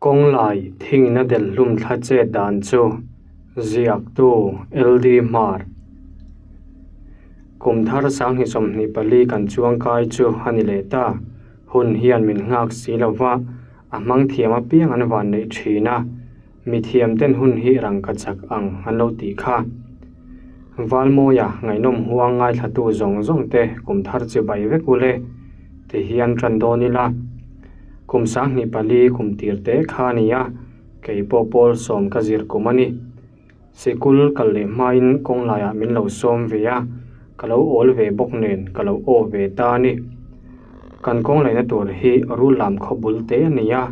Kawnglai thingin a delh hlum thla chet dan chu ziaktu LD Hmar. Kum thar 2024 kan chuang kai chu a ni leh ta. Hun hian min nghak si lo va, a hmang thiam apiang an van neih thin a, mi thiam ten hun hi rangka chak ang an lo tih kha. Valmawia ngaihnawm huang ngaithlatu zawng zawng te kum thar chi bai vek ule ti hian tan dawn ila. Kum 24 kum tir te kha a ni a, kei pawh pawl sawm ka zir kum a ni. Sikul kal leh hmain kawng laiah min lo sawm ve a, ka lo awl ve bawk nen ka lo aw ve ta a ni. Kan kawng laihna tur hi rul lam khaw bul te a ni a,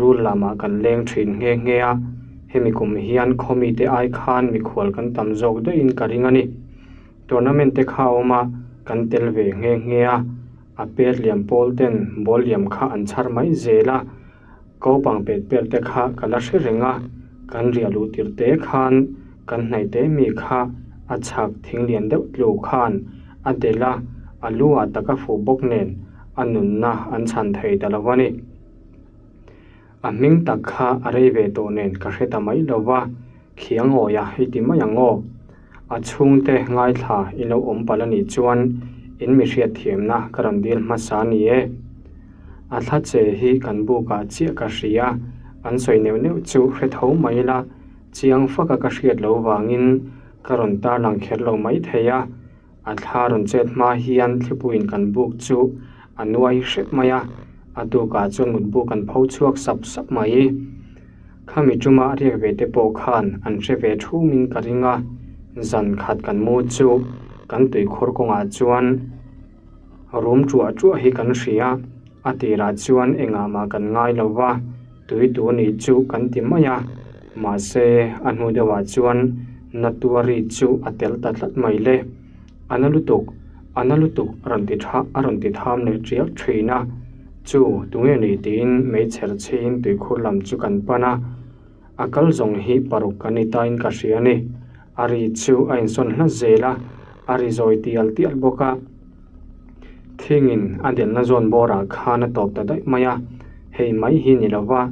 rul lamah kan leng thin nghe nghe a, hemi kum hian khaw mite ai khan mikhual kan tam zawk deuhin ka ring a ni. Tournament te kha a awm a, kan tel ve nghe nghe a, a pet liam pawl ten ball liam kha an chhar mai zel a. Kopang pet per te kha ka la hre reng a, kan riah luh tir te khan kan hnaih te mi kha a chhak thing lian deuh tlu khan a delh a, a lu ah tak a fuh bawk nen a nunna an chhan thei ta lo a ni. A hming tak kha a rei ve tawh nen ka hre ta mai lo va, khiang awia i ti mai ang aw. A chhungte ngaithla i lo awm palh a nih chuan in mi hriatthiamna ka rawn dil hmasa a ni e. A thla che hi kan bukah chiah ka hria, an sawi neuh neuh chu hre tho mai ila, chiang faka ka hriat loh vangin ka rawn tarlang kher lo mai thei a. A thla rawn chet hma hian thlipuiin kan buk chu a nuai hrep mai a, a tukah chuan mutbu kan pho chhuak sap sap mai. Khami tuma a riak ve te pawh khan an hre ve thumin ka ring a, zan khat kan mu chu kan tuikhur kawngah chuan rum tuah tuah hi kan hria, a tirah chuan engah mah kan ngai lo va, tui tu nih chu kan ti mai a, mahse a hnu deuhah chuan na tuari chu a tel ta tlat mai le, a na lutuk, a na lutuk a rawn ti tha a rawn ti tham leh tial thin a, chu tunge ni tiin meichher chhiin tuikhur lam chu kan pan a, a kal zawng hi paruk kan ni tain ka hria a ni, a ri chu a insawn hla zel a, a ri zawi tial tial bawk a. Thingin a delhna zawn bawrah khan a tawp ta daih mai a, hei mai hi ni lova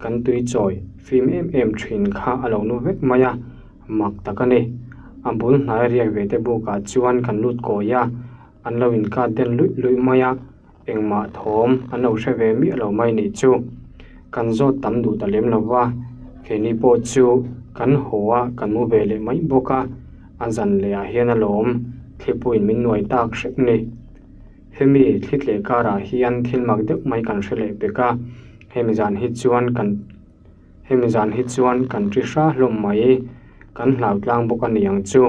kan tui chawi fim em em thin kha a lo nu vek mai a, mak tak a ni. A bul hnai riak ve te bukah chuan kan lut kawi a, an lo inkat den luih luih mai a, engmah thawm an lo hre ve miah lo mai nih chu. Kan zawt tam duh ta lem lo va, keini pawh chu kan haw a kan mu ve leh mai bawk a, a zan leh ah hian a lawm thlipuiin min nuai tak hrep ni. Hemi thli tleh karah hian thil mak deuh mai kan hre leh pek a, hemi zan hi chuan kan. Hemi zan hi chuan kan ri hra hlawm mai, kan hlau tlang bawk a ni ang chu.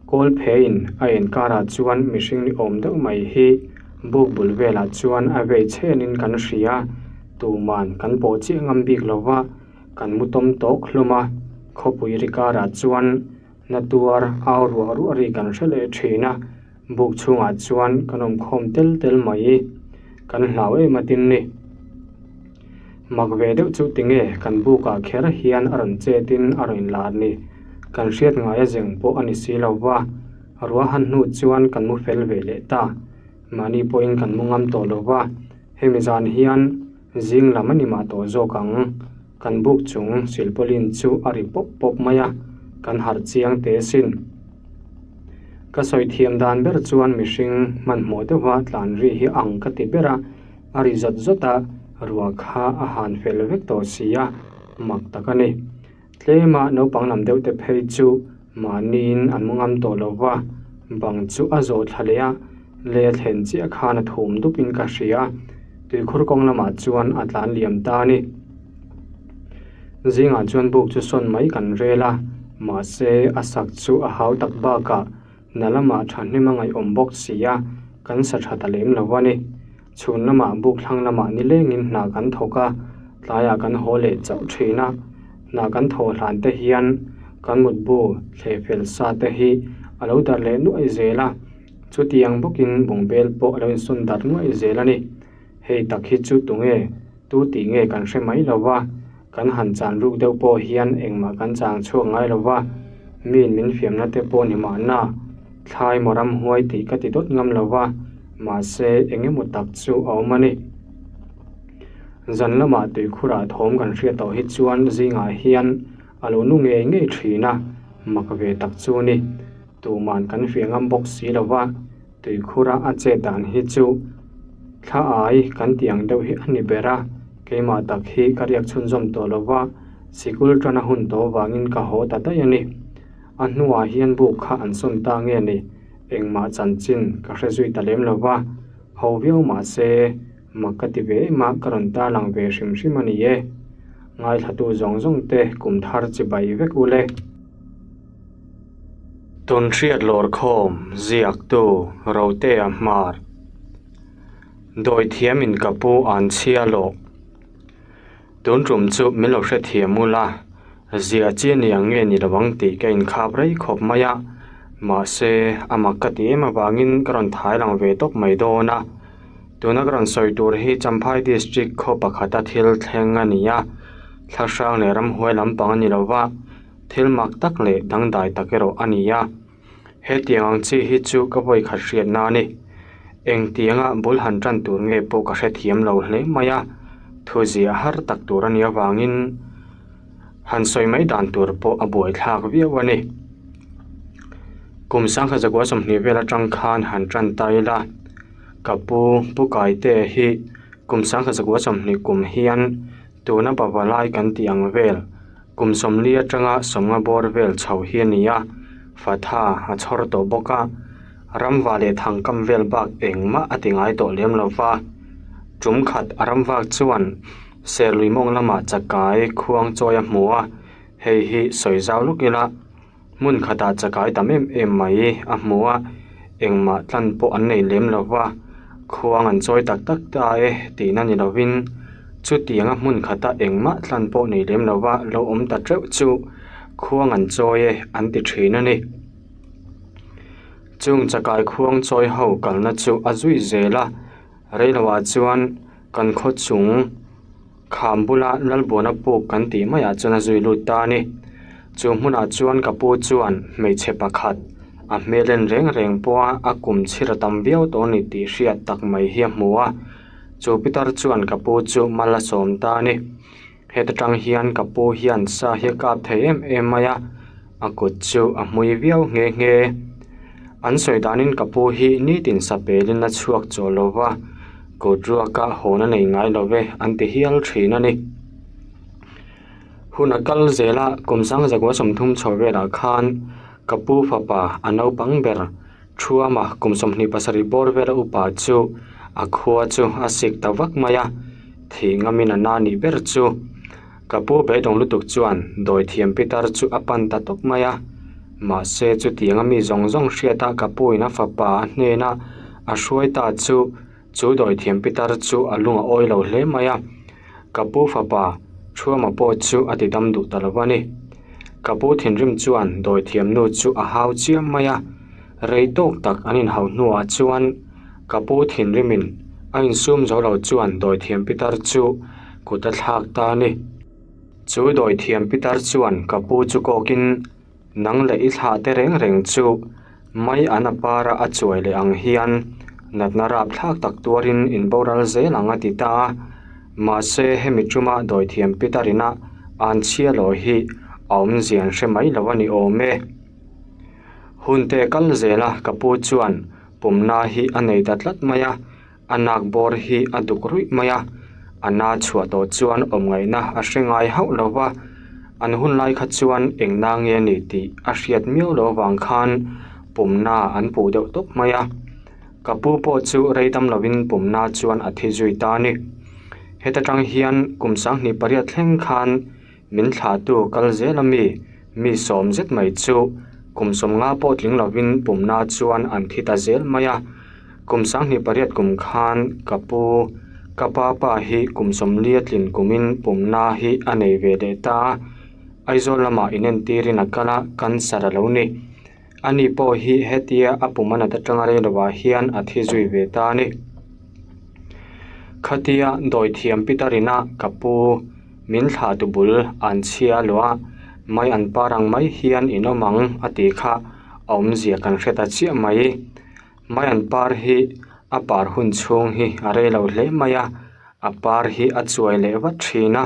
Kawl pheiin a enkarah chuan mihring ni awm deuh mai hi buk bul velah chuan a vei chhenin kan hria, tuman kan pawh chiah ngam bik lo va, kan mu tawm tawk hlawm a, khawpui ri karah chuan na tuar au ruah ruah ri kan hre leh thin a, buk chhungah chuan kan awm khawm tel tel mai, kan hlau em a tin ni. Mak ve deuh chu tinge kan bukah kher hian a rawn chetin a rawn inlar ni. Kan hriat ngai a zeng pawh a ni si lo va, ruahan hnu chuan kan mu fel ve leh ta. Mahni pawhin kan mu ngam tawh lo va, hemi zan hian zing lam a ni mah tawh zawk ang. Kan buk chung silpawlin chu a ri pawp pawp mai a, kan harh chiang teh sin. Ka sawi thiam dan ber chuan mihring hmanhmawh deuha tlan ri hi ang ka ti ber a. A ri zawt zawt a, ruah kha a han fel vek tawh si a, mak tak a ni. Tlema naupang lam deuh te phei chu mahniin an mu ngam tawh lo va, bang chu a zawh thla leh a, lei a thlen chiah khan a thum dupin ka hria, tuikhur kawng lamah chuan a tlan liam ta a ni. Zingah chuan buk chu sawn mai kan rel a, mahse a sak chu a hau tak bakah Na lamah thahnem a ngaihawm bawk si a, kan sa tha ta lem lo a ni. Chhun lamah buk thlang lamah nilengin hna kan thawk a, tlaiah kan haw leh chauh thin a. Hna kan thawh hlan te hian kan mutbu thleh fel sa te hi a lo darh leh nuaih zel a, chutiang bawkin bungbel pawh a lo insawn darh nuaih zel a ni. Hei tak hi chu tunge tu tih nge kan hre mai lo va, kan han chan ruk deuh pawh hian engmah kan chang chhuak ngai lo va, miin min fiamna te pawh ni mahna, thlai maw ramhuai tih ka ti dawt ngam lo va, mahse eng emaw tak chu a awm a ni. Zan lamah tuikhurah thawm kan hriat tawh hi chuan zingah hian a lo nu ngei ngei thin a, mak ve tak chu ni. Tuman kan hria ngam bawk si lo va, tuikhura a chet dan hi chu thla ai kan tih ang deuh hi a ni ber a, keimah tak hi ka riak chhunzawm tawh lo va, sikul tana hun tawh vangin ka haw ta daih a ni. A hnuah hian buk kha an sawn ta nge ni, engmah chanchin ka hre zui ta lem lo va, ho viau mahse Mak ka ti ve em a, ka rawn tarlang ve hrim hrim a ni e. Ngaithlatu zawng zawng te kum thar chi bai vek u le. Tawnhriat lawrkhawm ziaktu Rotea Hmar Dawithiamin ka pu an chhia lawh. Tun tum chu min lo hrethiam ula, ziah chi a ni ang nge ni lo ang tih ka inkhap rei khawp mai a, mahse a mak ka ti em avangin ka rawn thai lang ve tawp mai dawn a. Tuna ka rawn sawi tur hi Champhai District khaw pakhata thil thleng a ni a, thlahrang leh ramhuai lampang a ni lo va, thil mak tak leh dangdai tak erawh a ni a. Hetiang ang chi hi chu ka vawi khat hriatna a ni. Engtianga bul han tan tur nge pawh ka hrethiam lo hle mai a, thu ziah har tak tur a nih avangin han sawi mai dan tur pawh a buaithlak viau a ni. Kum sangkhat zakua 20 vel atang khan han tan ta ila, ka pu Pu Kaite hi kum sangkhat zakua 20 kum hian Tuna pavalai kan tih ang vel, kum 40 atanga 50 bawr vel chho hi a ni a, Fatha a chhawr tawh bawk a, ramva leh thangkam vel bak engmah a ti ngai tawh lem lo va. Tum khat a ramvak chuan Serlui mawng lamah chakai khuang chawi a hmu a, hei hi sawi zau lawk ila, Hmun khatah chakai tam em em mai a hmu a, engmah tlan pawh an nei lem lo va, khuang an chawi tak tak ta e tihna ni lovin chutianga hmun khata engmah tlan pawh nei lem lo va lo awm ta teuh chu khuang an chawi e an ti thin a ni. Chung chakai khuang chawi ho kalna chu a zui zel a, reiloah chuan kan khaw chung Kham bula Lalbuana puk kan tih maiah chuan a zui lut ta a ni. Chu hmunah chuan ka pu chuan hmeichhe pakhat a hmel en reng reng pawha a kum chhir a tam viau tawh a ni tih hriat tak mai hi a hmu a. Chu pitar chuan ka pu chu mal a sawm ta a ni. Heta tang hian ka pu hian sa hi a kap thei em em mai a, a kut chu a hmui viau nghe nghe. An sawi danin ka pu hi nitin sa pelin a chhuak chawh lo va. Kut ruaka hawn a nei ngai lo ve an ti hial thin a ni. Hun a kal zel a, kum sangzakua 30 chho velah khan ka pu fapa a naupang ber Thuama kum 27 bawr vela upa chu a khua chu a sik ta vak mai a, thih ngamin a na nih ber chu. Ka pu beidawng lutuk chuan dawithiam pitar chu a pan ta tawp mai a, mahse chutianga mi zawng zawng hriata ka pu in a fapa a hnena a hruai ta chu chu dawithiam pitar chu a lung a awi lo hle mai a, ka pu fapa Thuama pawh chu a ti dam duh ta lo a ni. Ka pu thinrim chuan dawithiam nu chu a hau chiam mai a, rei tawk tak an inhauh hnuah chuan ka pu thinrimin a insum zo lo chuan dawithiam pitar chu kut a thlak ta a ni. Chu dawithiam pitar chuan ka pu chu kawkin nang leh i thlah te reng reng chu mai an a para a chuai leh ang hian natna rap thlak tak tuarin in boral zel ang a ti ta a. Mahse hemi tuma dawithiam pitar ina an chhia lo hi a awmzia an hre mai lo a ni awm e. Hun te kal zel a ka pu chuan pumna hi a nei ta tlat mai a. A nak bawr hi a duk ruih mai a, a na chhuah tawh chuan awm ngaihna a hre ngai hauh lo va, an hun lai kha chuan eng na nge ni tih a hriat miau loh avang khan pumna an puh deuh tawp mai a. Ka pu pawh chu rei dam lovin pumna chuan a thi zui ta a ni. Heta tang hian kum 28 thleng khan Min thlahtu kal zel a mi, mi sawm zet mai chu kum 50 pawh tling lovin pumna chuan an thi ta zel mai a. Kum 28 kum khan ka pu, ka pa pa hi kum 40 a tlin kumin pumna hi a nei ve leh ta a. Aizawl lamah inentirin a kal a, cancer a lo ni. Ani pawh hi hetia a pum a nat atanga rei lovah hian a thi zui ve ta a ni. Khatia dawithiam pitar ina ka pu min thlah tu bul an chhia luah a, mai an par ang mai hian in awm ang a tih kha a awmzia kan hre ta chiah mai. Mai an par hi a par hun chhung hi a rei lo hle mai a. A par hi a chuai leh vat thin a,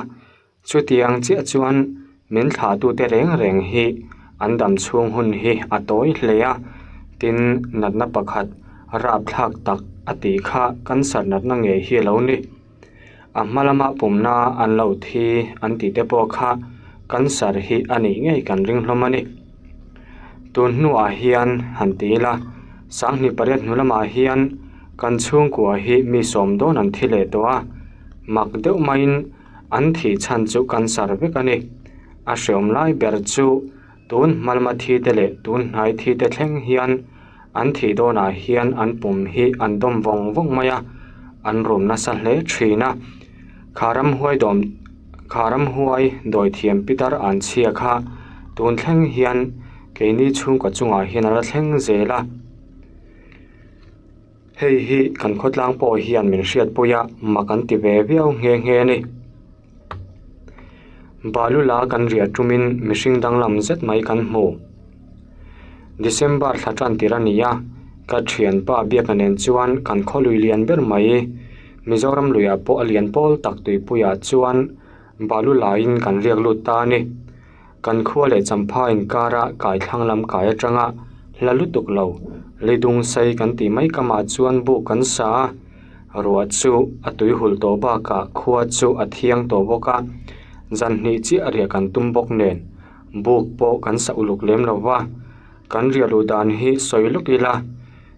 chutiang chiah chuan min thlahtute reng reng hi an dam chhung hun hi a tawi hle a, tin natna pakhat rapthlak tak a tih kha cancer natna ngei hi a lo ni. A hma lama pumna an lo thi an tih te pawh kha cancer hi a nih ngei kan ring hlawm a ni. Tun hnuah hian han ti ila 18 hnu lamah hian kan chhungkua hi mi sawm dawn an thi leh tawh a, mak deuh maiin an thih chhan chu cancer vek a ni. A hreawm lai ber chu tun hma lama thi te leh tun hnai thi te thleng hian an thih dawnah hian an pum hi an dawm vawng vawng mai a, an rum nasa hle thin a. Kha ramhuai dawm kha ramhuai dawithiam pitar an chhia kha tun thleng hian keini chhungkaw chungah hian a la thleng zel a. Hei hi kan khawtlang pawh hian min hriatpui a, mak an ti ve viau nghe nghe a ni. Balu la kan riah tumin mihring danglam zet mai kan hmu. December thla tan tir a ni a, ka thianpa Biaka nen chuan kan khaw lui lian ber mai Mizoram luiah pawh a lian pawl tak tuipuiah chuan balu laiin kan riak lut ta a ni. Kan khua leh Champha inkara kai thlang lam kai atanga hla lutuk lo Lidung sei kan tih mai kamah chuan buk kan sa a, ruah chu a tui hul tawh bakah khua chu a thiang tawh bawk a, zan hnih chiah riah kan tum bawk nen buk pawh kan sa uluk lem lo va, kan riah luh dan hi sawi lawk ila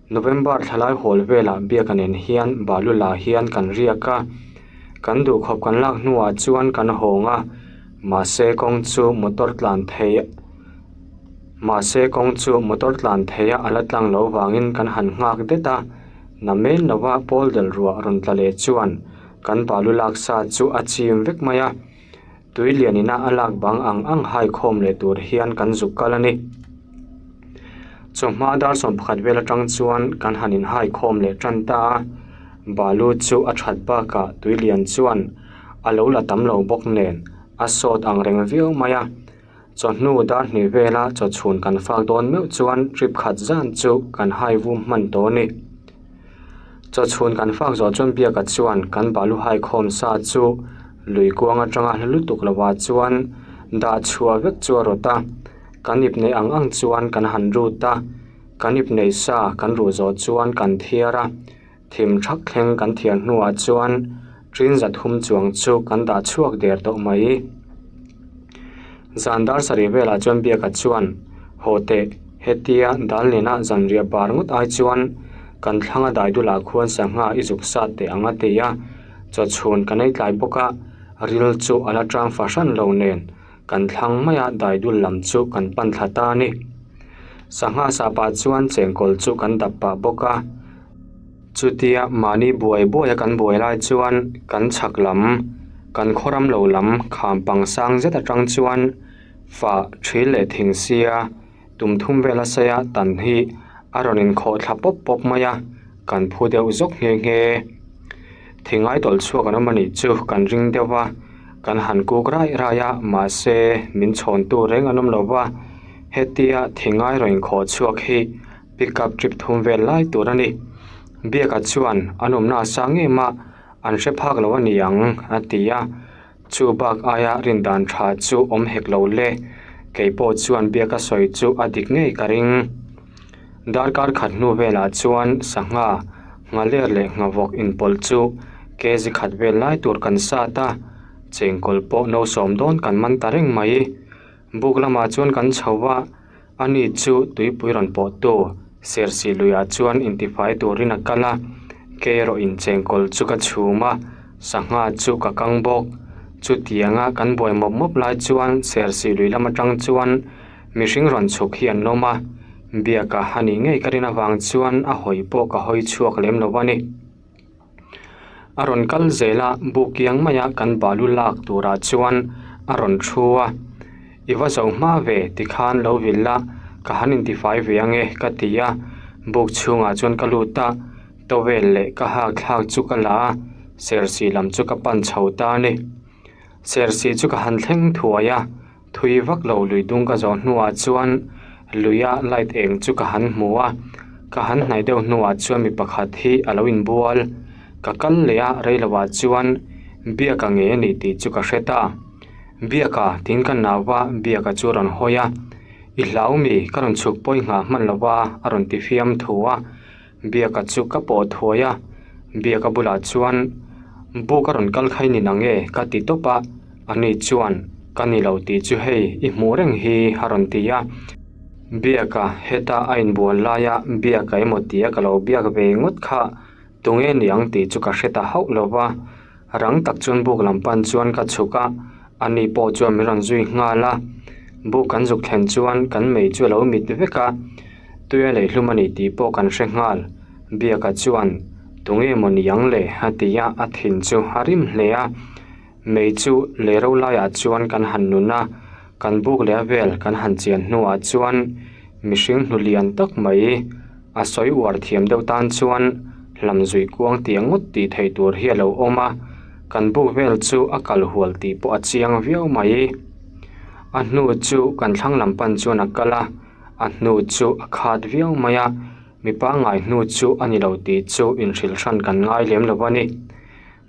November thlalai hawl velah biaka nen hian Balula hian kan riak a, kan duhkhawp kan lak hnuah chuan kan hawng a, mahse kawng chu motor tlan thei mahse kawng chu motor tlan thei a la tlang lo vangin kan han nghak det a, na men lova pawl del ruah rawn tla leh chuan kan balu lak sa chu a chim vek mai a, tui lian ina a lak bang ang ang hai khawm leh tur hian kan zuk kal a ni. Chawhma dar 11 vel atang chuan kan han inhai khawm leh tan ta a, balu chu a that bakah tui lian chuan a lo la tam lo bawk nen a sawt ang reng viau mai a. Chawhnu dar hnih vela chawchhun kan fak dawn meuh chuan trip khat zan chu kan hai vum hman tawh a ni. Chawchhun kan fak zawh chuan Biaka chuan kan balu hai khawm sa chu lui kuang atanga hla lutuk lovah chuan dah chhuah vek chu a rawt a. Kan ip neih ang ang chuan kan han rut a, kan ip neih sa kan ruh zawh chuan kan thiar a, thim thak thleng kan thiar hnuah chuan ṭin za thum chuang chu kan dah chhuak der tawh mai. Zan dar sarih velah chuan Biaka chuan, Haw teh, hetia dal nena zanriah bar ngawt ai chuan kan thlanga daidulah khuan sangha i zuk sat teh ang a ti a, chawchhun kan ei tlai bawk a, ril chu a la ṭang fahran lo nen. Kan thlang maia daidul lam chu kan pan thla ta a ni. Sangha sah pah chuan chengkawl chu kan dap pah bawk a. Chutia mahni buai buaia kan buai lai chuan kan chhak lam, kan khawram lo lam kham pang sang zet atang chuan fah thil leh thing sia tum thum vela saia tan hi a rawn inkhawh thla pawp pawp mai a, kan phu deuh zawk nghe nghe. Thingai tawlh chhuak an awm a nih chu kan ring deuh a, kan han kuk raih raih a, mahse min chhawntu reng an awm lo va, hetia thingai rawn inkhawh chhuak hi pick up trip thum vel lai tur a ni. Biaka chuan an awmna a sang em a, an hre phak lo a ni ang a ti a. Chu bak aia rindan tha chu awm hek lo le, kei pawh chuan biaka sawi chu a dik ngei ka ring. Darkar khat hnu velah chuan sangha, nghaler leh nghavawk inpawlh chu kg khat vel lai tur kan sat a, chengkawl pawh no sawm dawn kan man ta reng mai. Buk lamah chuan kan chho a, ani chu tuipui rawn pawhtu Sersi luiah chuan intifai turin a kal a, kei erawh inchengkawl chu ka chhum a, sangha chu ka kang bawk. Chutianga kan buai mawp mawp lai chuan Sersi lui lam atang chuan mihring rawn chhuk hi an lawm a, biaka a nih ngei ka rin avang chuan a hawi pawh ka hawi chhuak lem lo a ni. A rawn kal zel a, buk kiang maia kan balu lak turah chuan a rawn thu a, I va zo hma ve tikhan lo vil la, ka han intifai ve ange ka ti a, buk chhungah chuan ka lut a, towel leh ka hak thlak chu ka la a, sersi lam chu ka pan chho ta a ni. Sersi chu ka han thleng thuai a. Thui vak lo lui dung ka zawh hnuah chuan luia light eng chu ka han hmu a, ka han hnaih deuh hnuah chuan mi pakhat hi a lo inbual. Ka kal leh a rei lovah chuan. Biaka nge a nih tih chu ka hre ta. Biaka tiin ka nau va, Biaka chu a rawn hawi a. I hlau mi, ka rawn chhuk pawi nghah hman lo va, a rawn ti fiam thu a. Biaka chu ka pawh thuai a, Biaka bulah chuan, Buk a rawn kal kha i ni nang e, ka ti tawp a. Ani chuan, Ka ni lo tih chu hei, i hmuh reng hi, a rawn ti a. Biaka, heta a inbual laia Biaka emaw tia ka lo biak ve ngawt kha tunge niang tih chu ka hre ta hauh lo va. Rang tak chuan buk lam pan chuan ka chhuk a, ani pawh chuan min rawn zui nghal a. Buk kan zuk thlen chuan kan mei chu a lo mit vek a, tui a leihlum a ni tih pawh kan hre nghal. Biaka chuan, Tunge maw niang le? a ti a, a thin chu a rim hle a. Mei chu lei ro laiah chuan kan han nun a, kan buk leh a vel kan han chian hnuah chuan mihring hnu lian tak mai a sawi uar thiam deuh tan chuan hlam zui kuang tih ngawt tih theih tur hi a lo awm a, kan buk vel chu a kal hual tih pawh a chiang viau mai. A hnu chu kan thlang lam pan chuan a kal a, a hnu chu a khat viau mai a, mi pangngai hnu chu a ni lo tih chu inhrilh hran kan ngai lem lo a ni.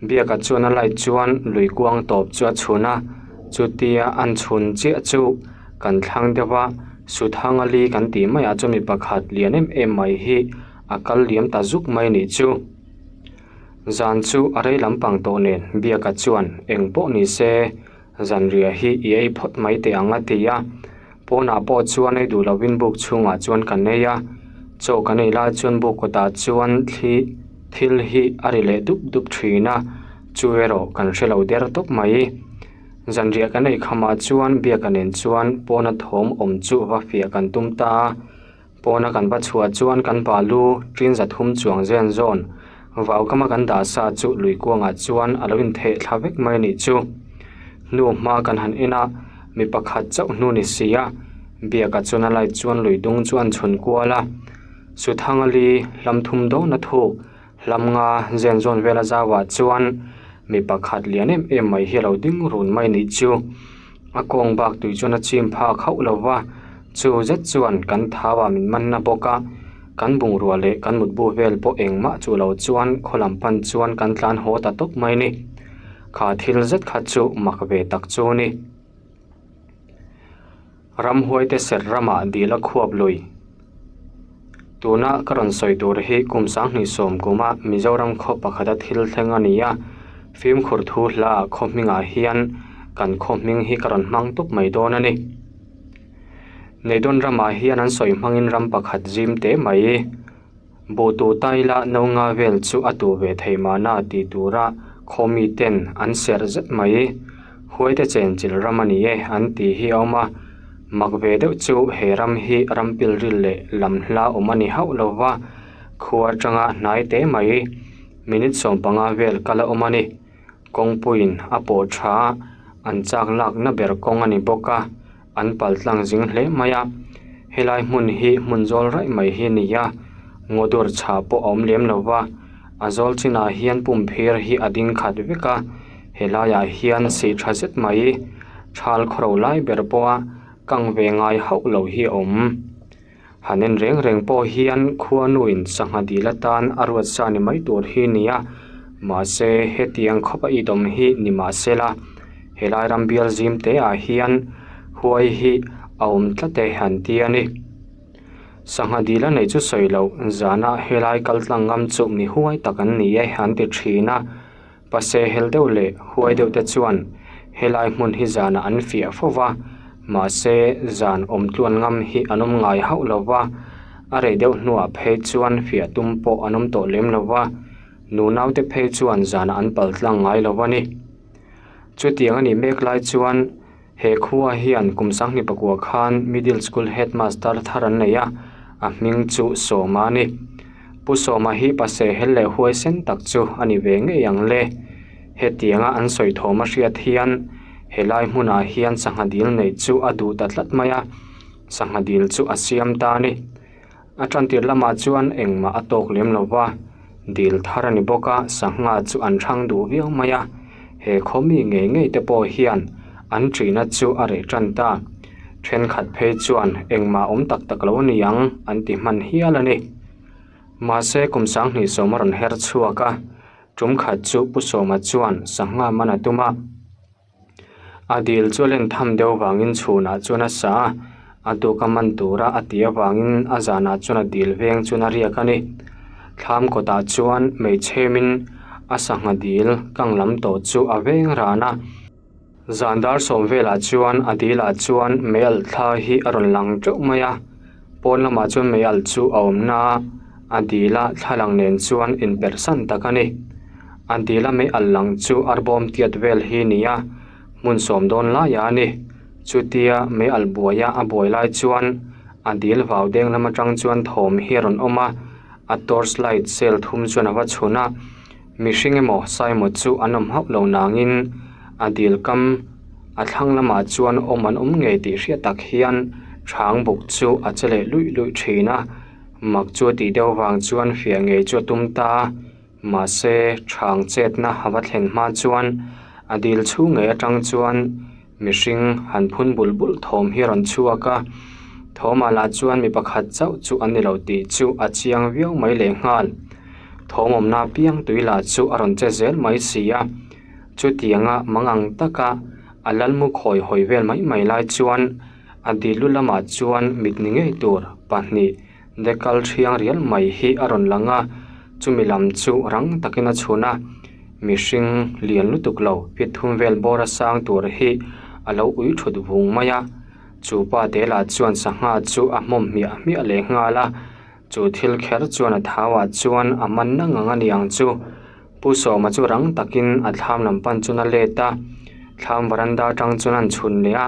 Biaka chuan a light chuan lui kuang tawp chu a chhun a, chutia an chhun chiah chu kan thlang deuh a, Suthanga li kan tih maiah chuan mi pakhat lian em em mai hi a kal liam ta zuk mai nih chu. Zan chu a rei lampang tawh nen Biaka chuan eng pawh ni se zanriah hi i ei phawt mai teh ang a ti a, pawnah pawh chuan ei duh lovin buk chhungah chuan kan ei a, chaw kan ei lai chuan buk kawtah chuan thli thil hi a ri leh dup dup thin a, chu erawh kan hre lo der tawp mai. Zanriah kan ei khamah chuan biaka nen chuan pawna thawm awm chu va fiah kan tum ta a. Pawna kan va chhuah chuan kan balu ṭin zathum chuang zen zawn vaukama kan dah sa chu lui kuangah chuan a lo intheh thla vek mai a nih chu. Hnu hma kan han en a, mi pakhat chauh hnu ni si a, biakah chuan a light chuan lui dung chu an chhun kual a. Suthanga li hlam thum dawna thuk hlam nga zen zawn vela zauah chuan mi pakhat lian em em mai hi a lo ding run mai a nih chu. A kawng bak tui chuan a chim phak hauh lo va, chu zet chuan kan thau ah min man na bawk a, kan bungrua leh kan mutbu vel pawh engmah chu lo chuan khaw lam pan chuan kan tlan haw ta tawp mai ni. Kha thil zet kha chu mak ve tak chu a ni. Ramhuaite serh ramah dil a khuap lui. Tuna ka rawn sawi tur hi kum 2010 kuma Mizoram khaw pakhata thil thleng a ni a, fimkhur thu hla ah khaw hmingah hian kan khaw hming hi ka rawn hmang tawp mai dawn a ni. Neidawn ramah hian an sawi hmangin ram pakhat zim teh mai. Buhtu taila no nga vel chu a tu ve thei mahna tih tura khaw miten an serh zet mai. Huaite chenchilh ram a ni e an tih hi a awm a, mak ve deuh chu he ram hi ram pilril leh lam hla awm a ni hauh lo va, khua atanga hnai teh mai minute 15 vel kal a awm a ni. Kawngpuiin a pawh tha a, an chak lakna ber kawng a ni bawk a. An pal tlang zing hle mai a, helai hmun hi hmun zawl raih mai hi a ni a, ngaw dur chhah pawh a awm lem lo va, a zawl chinah hian pum phir hi a ding khat vek a, helaiah hian sih tha zet mai thal khawro lai ber pawha kang ve ngai hauh lo hi a awm. Han en reng reng pawh hian khuanuin sangha dil atan a ruat sa ni mai tur hi a ni a, mahse hetiang khawp a itawm hi ni mahsela helai ram bial zim te ah hian huai hi a awm tlat e han ti a ni. Sangha dil a neih chu sawi loh zana helai kal tlang ngam chu mi huai tak an ni e an ti thin a. Pase hel deuh leh huai deuh te chuan helai hmun hi zanah an fiah fo va, mahse zan awm tluan ngam hi an awm ngai hauh lo va, a rei deuh hnuah phei chuan fiah tum pawh an awm tawh lem lo va, nunau te phei chuan zanah an pal tlang ngai lo a ni. Chutiang a nih mek lai chuan He khua hian kum 2009 khan Middle School Headmaster thar an nei a, a hming chu Sawma a ni. Pu Sawma hi pase hel leh huaisen tak chu a ni ve ngei ang le. Hetianga an sawi thawm a hriat hian helai hmunah hian sangha dil neih chu a duh ta tlat mai a, sangha dil chu a siam ta a ni. A tantir lamah chuan engmah a tawk lem lo va, dil thar a ni bawk a, sangha chu an hrang duh viau mai a, he khaw mi ngei ngei te pawh hian an ṭihna chu a reh ṭan ta. Ṭhenkhat phei chuan engmah awm tak tak lo a ni ang an ti hman hial a ni. Mahse kum 2010 a rawn her chhuak a. Tum khat chu Pu Sawma chuan sangha man a tum a. A dil chu a len tham deuh vangin chhunah chuan a sa a, a tuk a man tura a tih avangin a zanah chuan a dil veng chuan a riak a ni. Thlam kawtah chuan hmeichhemin a sangha dil kang lam tawh chu a veng ran a. Zan dar sawm velah chuan a dilah chuan mei alh thla hi a rawn lang teuh mai a, pawn lamah chuan mei alh chu a awm na a, a dila thla lang nen chuan inperhsan tak a ni. A dila mei alh lang chu arbawm tiat vel hi ni a, hmun sawm dawn laiah a ni. Chutia mei alh buaia a buai lai chuan a dil vau deng lam atang chuan thawm hi a rawn awm a, a torch light cell thum chuan a va chhun a. Mihring emaw Saimawt chu an awm hauh lo nangin a dil kam a thlang lamah chuan awm an awm ngei tih hriat tak hian chhang buk chu a che leh luih luih thin a, mak chu a tih deuh vang chuan fiah ngei chu a tum ta a, mahse chhang chetna a va thlen hma chuan a dil chhung ngei atang chuan mihring han phun bul bul thawm hi a rawn chhuak a, thawmah lah chuan mi pakhat chauh chu an ni lo tih chu a chiang viau mai lehnghal. Thawm awmna piang tui lah chu a rawn che zel mai si a, chutianga mangang taka a lalmu khawi hawi vel mai mai lai chuan a dil lu lamah chuan mit ni ngei tur pahnih dekal thiang rial mai hi a rawn lang a, chumi lam chu rang takin a chhun a, mihring lian lutuk lo fit thum vel bawr a sang tur hi a lo ui thut vung mai a, chu pa te lah chuan sangha chu a hmawm hmiah hmiah leh nghal a. Chu thil kher chuan a thauah chuan a man na ngang a ni ang chu. Pu Sawma chu rang takin a thlam lam pan chuan a let a, thlam varanda atang chuan an chhun leh a,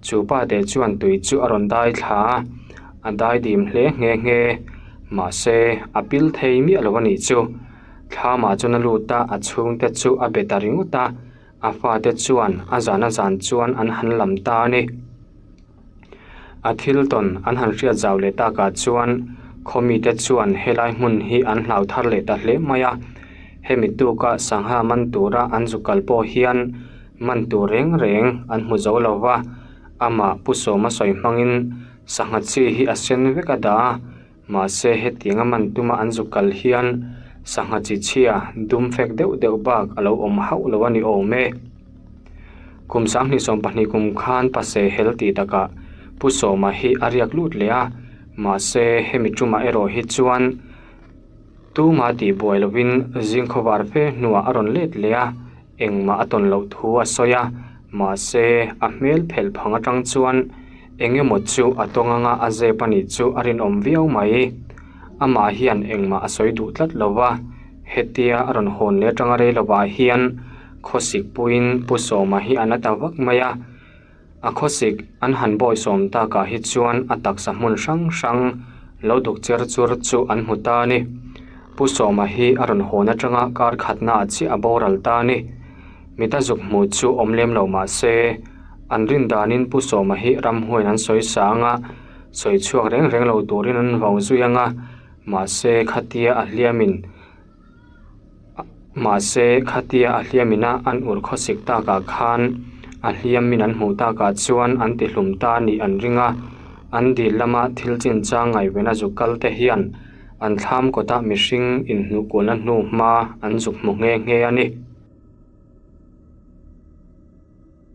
chu pa te chuan tui chu a rawn dai thla a, a dai dim hle nghe nghe. Mahse, a pil thei miah lo a nih chu. Thlamah chuan a lut a, a chhungte chu a be ta ringawt a, a fate chuan a zan a zan chuan an han lam ta a ni. A thil tawn an han hriat zau leh takah chuan khaw mite chuan helai hmun hi an hlau thar leh ta hle mai a, hemi tuka sangha man tura an zu kal pawh hian man tur reng reng an hmu zo lo va, amah Pu Sawma sawi hmangin sangha chi hi a sen vek a dah a, mahse hetianga man tuma an zu kal hian sangha chi chhia dum fek deuh deuh bak a lo awm hauh lo a ni awm e. Kum 2020 kum khan pase hel tih takah Pu Sawma hi a riak lut leh a, mahse hemi tumah erawh hi chuan tuma tih buai lovin zing khawvar fe hnuah a rawn let leh a, engmah a tawn loh thu a sawi a, mahse a hmel phelh phang atang chuan eng emaw chu a tawng anga a zep a nih chu a rinawm viau mai. Amah hian engmah a sawi duh tlat lo va, hetia a rawn hawn leh atanga rei lovah hian Khawsik puiin Pu Sawma hi a na ta vak mai a, a khawsik an han bawi sawm takah hi chuan a taksa hmun hrang hrang lo duk cher chur chu an hmu ta a ni. Pu Sawma hi a rawn hawn atanga kar khatnaah chiah a boral ta a ni. Mita zuk hmuh chu awm lem lo mah se, an rin danin Pu Sawma hi ramhuaiin an sawi sang a, sawi chhuak reng reng lo turin an vau zui ang a, mahse khatia a hliamin Mahse, khatia a hliamina an ur khawsik takah khan a hliamin an hmuh takah chuan an tihlum ta nih an ring a, an dil lama thil chinchang ngaihven a zuk kal te hian an thlam kawtah mihring inhnuhkualna hnu hma an zuk hmu nghe nghe a ni.